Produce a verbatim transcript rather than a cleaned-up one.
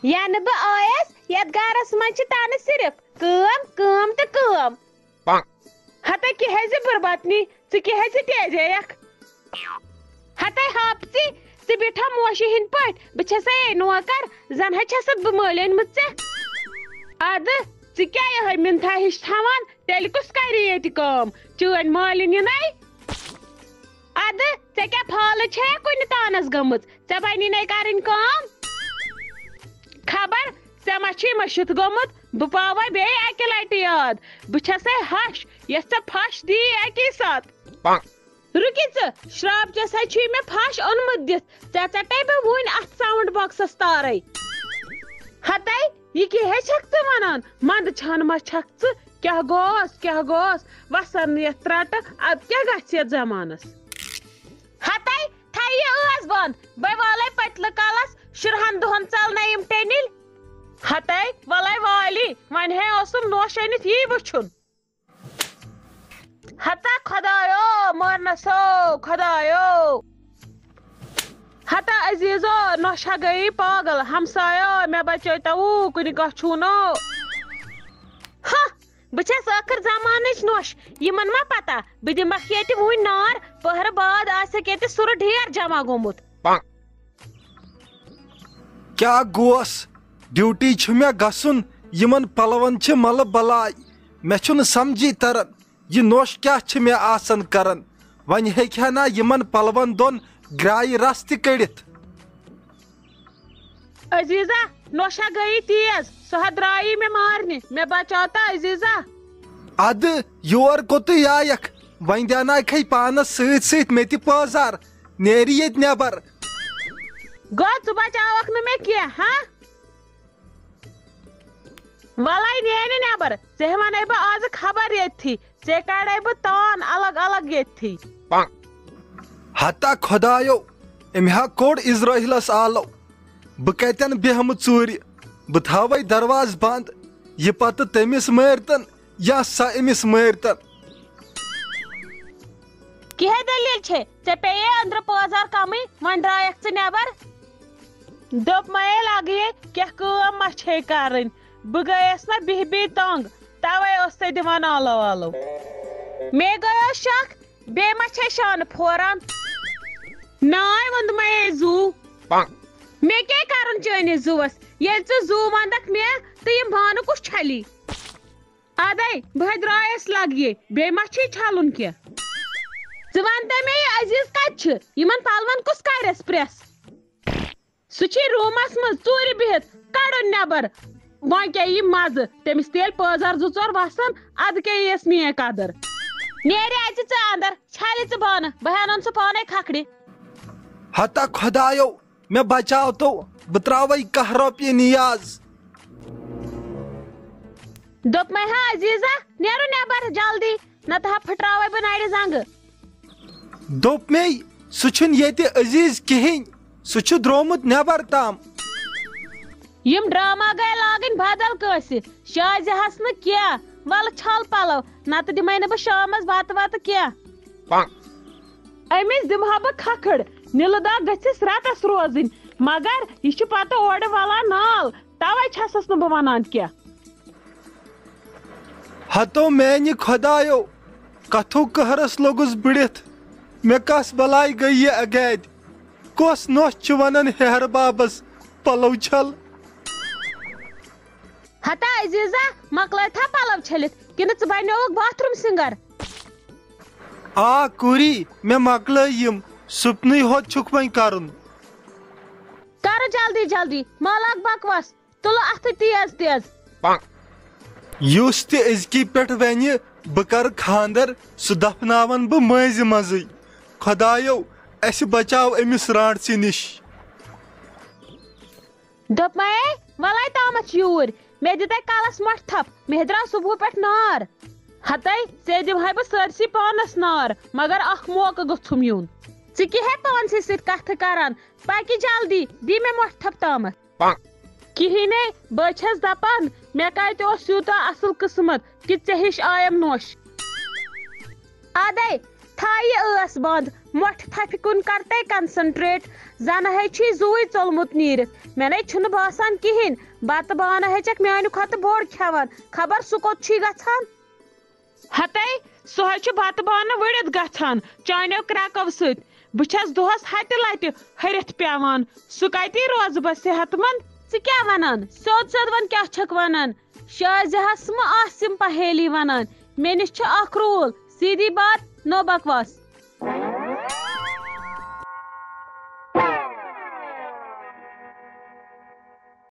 ینہٕ بہٕ آیس، یتھ گرس منٛز چھِ تنہٕ صرف کٲم، کٲم تہٕ کٲم۔ ہتے کیٛاہ زِ بُربطنی، ژٕ کیٛاہ زِ تیزیکھ؟ ہتے ہاپژی، ژٕ بیٹھا موشہِ ہٕنٛدۍ پٲٹھۍ، بہٕ چھسے نوکر، زن ہے چھسکھ بہٕ مٲلۍ أنمٕژ ژےٚ۔ ادٕ ژٕ کیٛاہ یِہے منتھا ہِش تھاوان، تیٚلہِ کُس کرِ ییٚتہِ کٲم؟ چٲنۍ مٲلِنۍ یِنَے؟ ادٕ ژےٚ کیٛاہ پھالہٕ چھے کُنہِ تانس گٔمٕژ؟ ژےٚ بنی نے کرٕنۍ کٲم؟ خبر ژےٚ ما چھُے مٔشِتھ گوٚمُت؟ بہٕ پاوے بیٚیہِ اکہِ لٹہِ یاد۔ بہٕ چھسے ہش، یۄس ژےٚ پھش دی اکی ساتہٕ۔ رُکہِ ژٕ، شراب چس ہے چھُے مےٚ پھش اوٚنمُت دِتھ۔ ژےٚ ژٹے بہٕ وُنۍ اتھ ساؤنڈ باکسس تارے۔ ہتے، یہِ کیٛاہ ہے چھکھ ژٕ ونان؟ مندٕ چھان ما چھکھ ژٕ؟ کیٛاہ گوس، کیٛاہ گوس؟ وسن یتھ ترٹہٕ، ادٕ کیٛاہ گژھِ یتھ زمانس؟ ہتے، تھایہِ یہِ ٲس بنٛد، بے والے پٔتلہٕ کلس شُرہن دۄہن ژلنَے یِم ٹیٚنِلۍ۔ ہتے، ولے والی، وۄنۍ ہے اوسُم نوش أنِتھ یی وٕچھُن۔ ہتا خۄدایو، مٲرنَسو خۄدایو۔ ہتا عزیزو، نوشہ گٔیی پاگل، ہمسایو، مےٚ بچٲے تو کُنہِ کانٛہہ چھُو نو۔ ہہ، بہٕ چھَس ٲخٕر زمانٕچ نوٚش، یِمن ما پتہ، بہٕ دِمکھ ییٚتہِ وُنۍ نار، پٔہرٕ بعد آسٮ۪کھ ییٚتہِ سُرٕ ڈھیر جمع گوٚمُت۔ کیٛاہ گوس؟ ڈیوٹی چھُ مےٚ گژھُن، یِمن پلون چھِ ملہٕ بلاے۔ مےٚ چھُنہٕ سمجھی تران، یہِ نوٚش کیٛاہ چھِ مےٚ آسان کران؟ وۄنۍ ہیٚکہِ ہا نا یِمن پلون دۄن گرٛایہِ رس تہِ کٔڑِتھ؟ عزیزہ، نوشہ گٔیی تیز، سۄ ہا درٛایی مےٚ مارنہِ، مےٚ بچاو تا عزیزہ۔ ادٕ یور کوٚتٕے آیکھ؟ وۄنۍ دیاناوکھے پانس سۭتۍ سۭتۍ مےٚ تہِ پٲزار، نیرِ ییٚتہِ نٮ۪بر۔ گوٚو ژٕ بچاوکھ نہٕ مےٚ کینٛہہ، ہا؟ ولے نیرِ نٮ۪بر، ژےٚ ونے بہٕ آزٕ خبر ییٚتھی، ژےٚ کڑے بہٕ تان الگ الگ ییٚتھی۔ ہتا خۄدایو، أمۍ ہا کوٚڑ اسرائیلس آلو۔ بہٕ کتٮ۪ن بیہمہٕ ژوٗرِ؟ بہٕ تھاوے دروازٕ بنٛد، یہِ پتہٕ تٔمِس مٲرتن یا سۄ أمِس مٲرتن۔ کیٛاہ دٔلیٖل چھے؟ ژےٚ پیٚیے أنٛدرٕ پٲزار کمٕے، وۄنۍ درٛایکھ ژٕ نٮ۪بر؟ دوٚپ مَے لگیے کیٛاہ کٲم ما چھے کرٕنۍ؟ بہٕ گٔیس نا بِہہِ بِہہِ تنٛگ، توے ٲس ژےٚ دِوان آلو آلو۔ مے گٔیو شک، بیٚیہِ ما چھے شانہٕ پھوران؟ ناے ووٚنمَے زُو۔ مےٚ کیٛاہ کرُن چٲنِس زُوَس، ییٚلہِ ژٕ زُو وَندَکھ مےٚ تہٕ یِم بانہٕ کُس چھَلی؟ ادے، بہٕ ہے درٛایس لگیے، بیٚیہِ ما چھُے چھلُن کینٛہہ؟ ژٕ وَن تہٕ مےٚ، یہِ عزیز کتہِ چھُ؟ یِمن پلون کُس کرٮ۪س پرٛٮ۪س؟ سُہ چھُے روٗمس منٛز ژوٗرِ بِہِتھ، کڑُن نٮ۪بر۔ وۄنۍ کیٛاہ یی مزٕ؟ تٔمِس تہِ ییٚلہِ پٲزار زٕ ژور وسن، ادٕ کیٛاہ یِیَس میٲنۍ قدر؟ نیرِ اژِ ژٕ اندر، چھلہِ ژٕ بانہٕ، بہٕ ہٮ۪نن سُہ پانے کھکھرِ۔ ہتا خۄدایو، مےٚ بچاو تو، بہٕ ترٛاوَے کاہ رۄپیہِ نیاز۔ دوٚپمَے ہا عزیزہ، نیرو نٮ۪بر جلدی، نتہٕ ہا پھٕٹراوَے بہٕ نرِ زنٛگہٕ۔ دوٚپ مے، سُہ چھُنہٕ ییٚتہِ عزیز کِہیٖنۍ، سُہ چھُ درٛومُت نٮ۪بر تام۔ یِم ڈرامہ گٔے لاگٕنۍ بدل کٲنٛسہِ، شازِ ہس نہٕ کینٛہہ۔ وَلہٕ چھل پلو، نتہٕ دِمَے نہٕ بہٕ شامس بتہٕ وتہٕ کینٛہہ۔ أمِس دِمہٕ ہا بہٕ کھکھٕڑ، نِلہٕ داغ گٔژھِس رٮ۪تس روزٕنۍ، مگر یہِ چھُ پتہٕ اورٕ ولان نال، توے چھسس نہٕ بہٕ ونان کینٛہہ۔ ہتو میانہِ خۄدایو، کتھو قہرس لوٚگُس بٕڑِتھ، مےٚ کس بلاے گٔے یہِ اگادِ؟ کۄس نۄش چھِ ونان ہیہر بابس پلو چھل؟ ہتا عزیزہ، مۄکلٲوتھا پلو چھٔلِتھ کِنہٕ ژٕ بنیووُکھ باتھ روٗم سِنگر؟ آ کوٗری، مےٚ مۄکلٲے یِم، سُپنٕے ہوت چھُکھ وۄنۍ کرُن۔ کر جلدی جلدی، مہ لاگ بکواس، تُلہٕ اتھٕ تیز تیز۔ یُس تہِ أزکی پٮ۪ٹھ ونہِ بہٕ کرٕ خاندر، سُہ دفناون بہٕ مٲنزِ منٛزٕے۔ خۄدایو، اسہِ بچاو أمِس رانٛٹژِ نِش۔ دوٚپمَے، وَلَے تامَتھ چھِ یوٗرۍ۔ مےٚ دِتَے کَلَس مۄٹھ تھَپھ، مےٚ درٛاو صُبحہٕ پٮ۪ٹھ نار۔ ہَتَے، ژےٚ دِمہَے بہٕ سٲرسٕے پانَس نار، مگر اَکھ موقعہٕ گوٚژھُم یُن۔ ژٕ کیٛاہ ہے پانسٕے سۭتۍ کَتھٕ کَران؟ پَکہِ جلدی، دِ مےٚ مۄٹھ تھَپھ تامَتھ۔ کِہیٖنۍ ہے، بہٕ چھَس دَپان، مےٚ کَتہِ اوس یوٗتاہ اَصٕل قٕسمَت کہِ ژےٚ ہِش آیَم نوٚش۔ اَدَے، تھایہِ ٲس بنٛد، مۄٹھِ تھپھِ کُن کر تے concentrate۔ زنہٕ ہے چھی زُوٕے ژوٚلمُت نیٖرِتھ، مےٚ نے چھُنہٕ باسان کِہیٖنۍ۔ بتہٕ بانہٕ ہے چھکھ میانہِ کھۄتہٕ بوٚڑ کھٮ۪وان، خبر سُہ کوٚت چھی گژھان۔ ہتے، سُہ ہے چھُ بتہٕ بانہٕ ؤڑِتھ گژھان چانیو کرٛٮ۪کو سۭتۍ۔ بہٕ چھَس دۄہس ہتہِ لٹہِ ۂرِتھ پٮ۪وان۔ سُہ کتی روزٕ بہٕ صحت مند؟ ژٕ کیٛاہ ونان؟ سیوٚد سیوٚد ون، کیٛاہ چھکھ ونان؟ شازیہس مہ آسہٕ یِم پہیلی ونان۔ مےٚ نِش چھِ اکھ rule، سیٖدھی بات، no بکواس۔